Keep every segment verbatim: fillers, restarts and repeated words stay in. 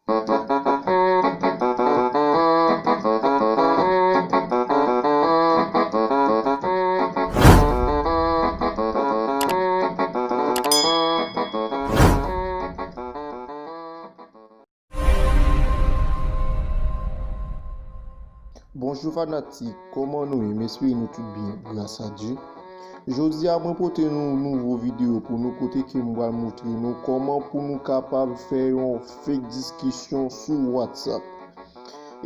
Bonjou fanatik, kòman nou ye? M espere nou tout byen, gras a Dye. Jodi a, mwen pote nou nouvo videyo pou nou, kote ke m pral montre nou kòman pou nou kapab fè yon fake diskisyon sou WhatsApp.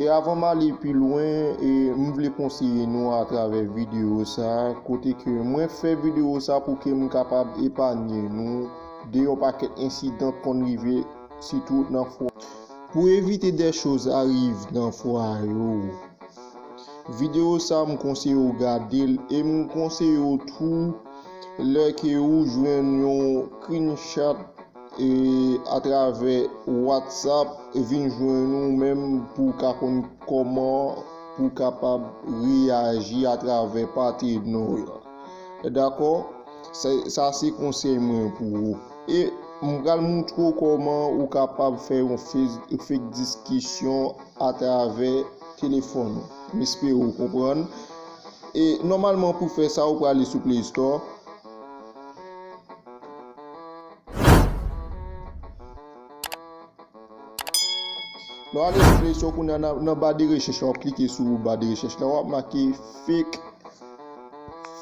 E avan m ale pi lwen, e m vle konseye nou atravè videyo sa, kote ke mwen fè videyo sa pou ke m kapab epanye nou de yon pakèt ensidan k konn rive, sitou nan fwa. Pou evite des choses arrivent nan fwaye w. Videyo sa, m konseye w gade l, e m konseye w tou, lè ke ou jwenn yon screenshot, e atravè WhatsApp, vin jwenn ou menm pou w ka konn kòman pou w kapab reyaji atravè patnè w lan. Dakò? Sa, sa se konsèy mwen pou ou. E m pral montre w kòman ou kapab fè yon fake, fake diskisyon atravè telefòn ou. M espere w konprann. E nòmalman, pou fè sa, ou prale sou Play Store. Lè w ale sou Play Store, kounye a nan, nan ba de rechèch la, w ap klike sou ba de rechèch la, w ap make fake,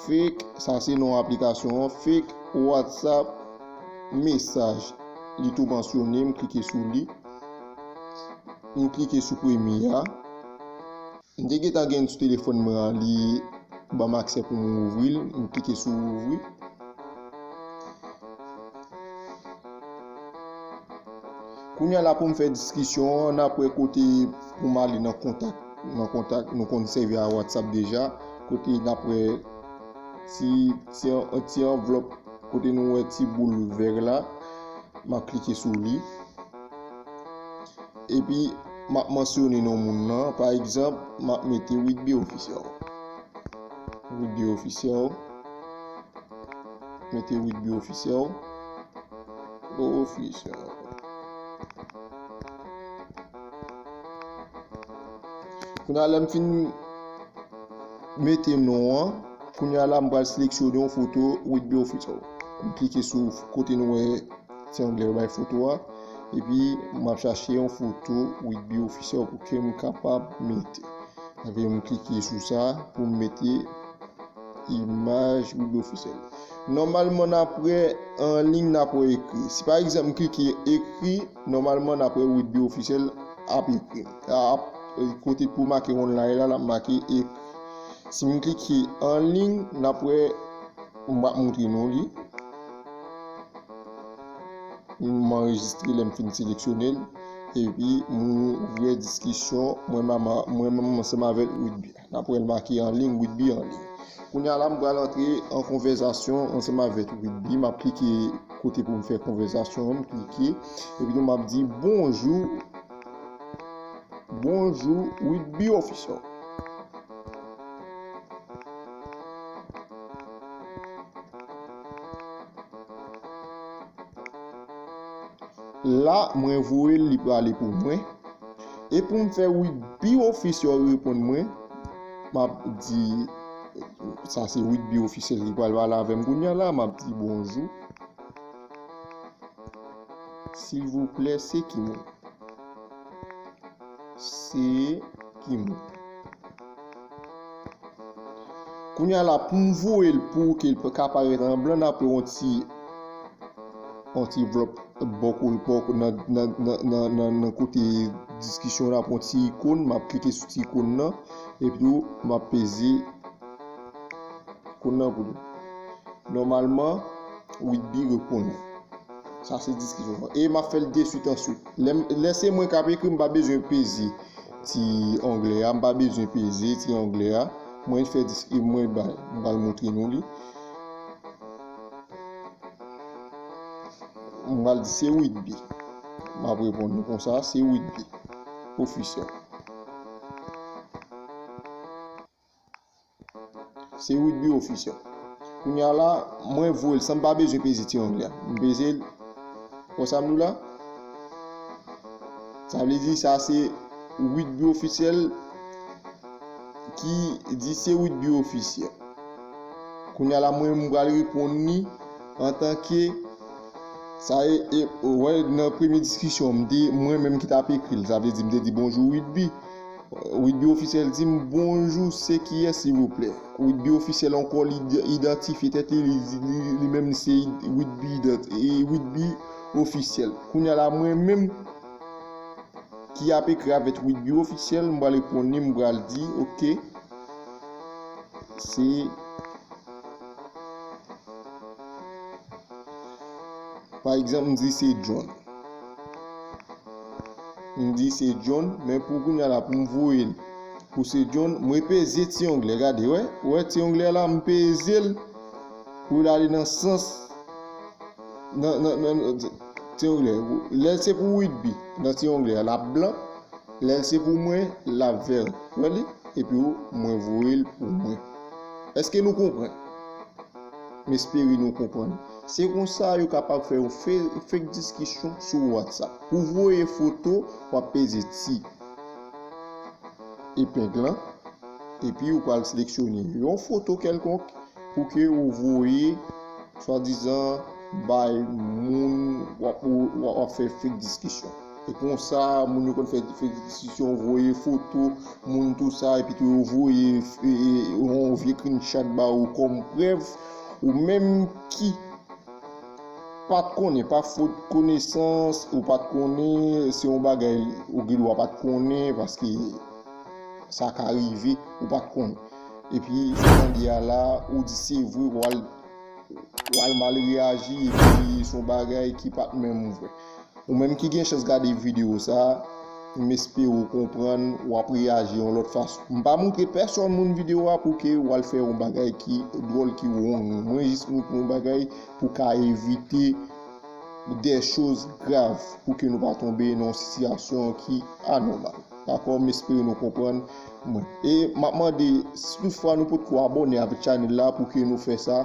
fake, sa se non aplikasyon an, fake WhatsApp mesaj. Li tou mansyone, m klike sou li. M klike sou premye a. M te gentan gen l sou telefòn mwen an, li ban m aksè pou m ouvri l. M klike sou ouvri. Kounye a la, pou m fè diskisyon an, n ap wè kote pou m ale nan kontak. Nan kontak, nou konn sèvi a WhatsApp deja. Kote n ap wè ti, ti, ti anvlòp, kote nou wè ti boul vè la. M ap klike sou li. Epi, m ap mansyone non moun nan. Pa egzanp, m ap mete Widby Official. Widby Official. Mete Widby Official. Official. Kounye a, lè m fin mete non an, kounye a la, m pral seleksyone yon foto Widby Official. M klike sou kote nou wè ti anglè yo bay foto a. Epi, m ap chache yon foto Widby Official pou ke m kapab mete. Epi, m klike sou sa pou m mete imaj Widby Official. Nòmalman, n ap wè anliy, n ap wè ekri. Si pa egzanp, m klike ekri, nòmalman, n ap wè Widby Official ap ekri. Ap, kote pou make online la, l ap make ekri. Si m klike anliy, n ap wè, m ap montre nou li. M anrejistre lè m fin seleksyone l. Epi, m ouvri diskisyon, mwen, mama, mwen menm ansanm avèk Widby. N ap wè l make anliy, Widby anliy. Kounye a la, m pral antre an konvèsasyon ansanm avèk Widby. M ap klike kote pou m fè konvèsasyon an, m klike. Epi tou, m ap di, "Bonjou, bonjou, Widby Official." La, mwen voye l, li prale pou mwen. E pou m fè Widby Official reponn mwen, m ap di, sa se Widby Official ki pral pale avè m kounye a la, m ap di, "Bonjou. Silvouplè, se ki moun?" Se ki moun? Kounye a la, pou m voye l pou ke l ka parèt an blan, n ap wè yon ti, yon ti vlòp bò ko-, bò ko-, nan, nan kote diskisyon la, pou yon ti ikòn, m ap klike sou ti ikòn nan, epi tou, m ap peze ikòn nan pou li. Nòmalman, Widby reponn mwen. Sa se diskisyon an. E m ap fè l deswit answit. Lè, lè se mwen k ap ekri, m pa bezwen peze ti onglè a, m pa bezwen peze ti onglè a. Mwen fè dis-, e mwen bay, m pral montre nou li. M pral di se Widby. M ap reponn nou konsa, se Widby. Official. Se Widby Official. Kounye a la, mwen voye l san m pa bezwen peze ti onglè a. M peze l. Wè sa m di w la? Sa vle di sa se Whitby Ofisyèl ki di se Whitby Ofisyèl. Kounye a la, mwen, m pral reponn li antanke sa e, e, wè, nan premye diskisyon, m te, mwen menm ki t ap ekri l, sa vle di, m te di, "Bonjou, Whitby." Whitby Ofisyèl di m, "Bonjou, se kiyès, silvouplè?" Whitby Ofisyèl ankò, li id-, idantifye tèt li, li, li, li menm se Whitby idant-, e Whitby Ofisyèl. Kounye a la, mwen menm ki ap ekri avèk Whitby Ofisyèl, m pral reponn li, m pral di, "Ok, se," pa egzanp, m di se John. M di se John, men pou kounye a la, pou m voye l pou se John, mwen peze ti onglè, gade, wè, wè ti onglè la, m peze l pou l ale nan sans, nan, nan, nan, nan ti onglè. Lè se pou Whitby, nan ti onglè a, l ap blan. Lè se pou mwen, l ap vè. Wè li? Epi w, mwen voye l pou mwen. Èske nou konprann? M espere nou konprann. Se konsa yo kapab fè yon fe-, fake diskisyon sou WhatsApp. Pou voye foto, w ap peze ti epeng lan, epi ou pral seleksyone yon foto kèlkonk pou ke ou voye, swadizan, bay moun w ap, w ap, w ap fè fake diskisyon. E konsa, moun yo konn fè fake diskisyon, voye foto moun tou sa, epi tou yo voye, e, e, yon vye screenshot ba ou kòm prèv, ou menm ki pa t konnen, pa fot konesans, ou pa t konnen, se yon bagay ou gen dwa pa t konnen, paske sa ka rive, ou pa t konnen. Epi, sa tande a la, ou di se vre, w al, w al mal reyaji, epi se yon bagay ki pa t menm vre. Ou menm ki gen chans gade videyo sa, m espere w konprann, w ap reyaji yon lòt fason. M pa montre pèsonn moun videyo a pou ke w al fè yon bagay ki dwòl, ki wrong. Mwen jis montre yon bagay pou ka evite de choz grav, pou ke nou pa tonbe nan yon sitiyasyon ki anòmal. Dakò, m espere nou konprann mwen. E m ap mande, si toutfwa nou potko abòne avèk chanèl la, pou ke nou fè sa,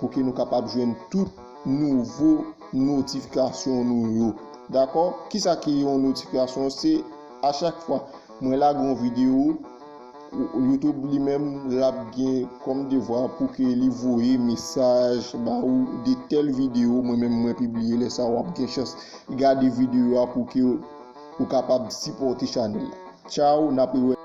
pou ke nou kapab jwenn tout nouvo notifikasyon nou yo. Dakò? Kisa ki yon notifikasyon? Se a chak fwa mwen lage yon videyo, YouTube li menm l ap gen kòm devwa pou ke li voye mesaj ba ou de tèl videyo mwen menm mwen pibliye. Lè sa a w ap gen chans gade videyo a pou ke ou kapab sipòte chanèl la. Tchaw, n ap rewè.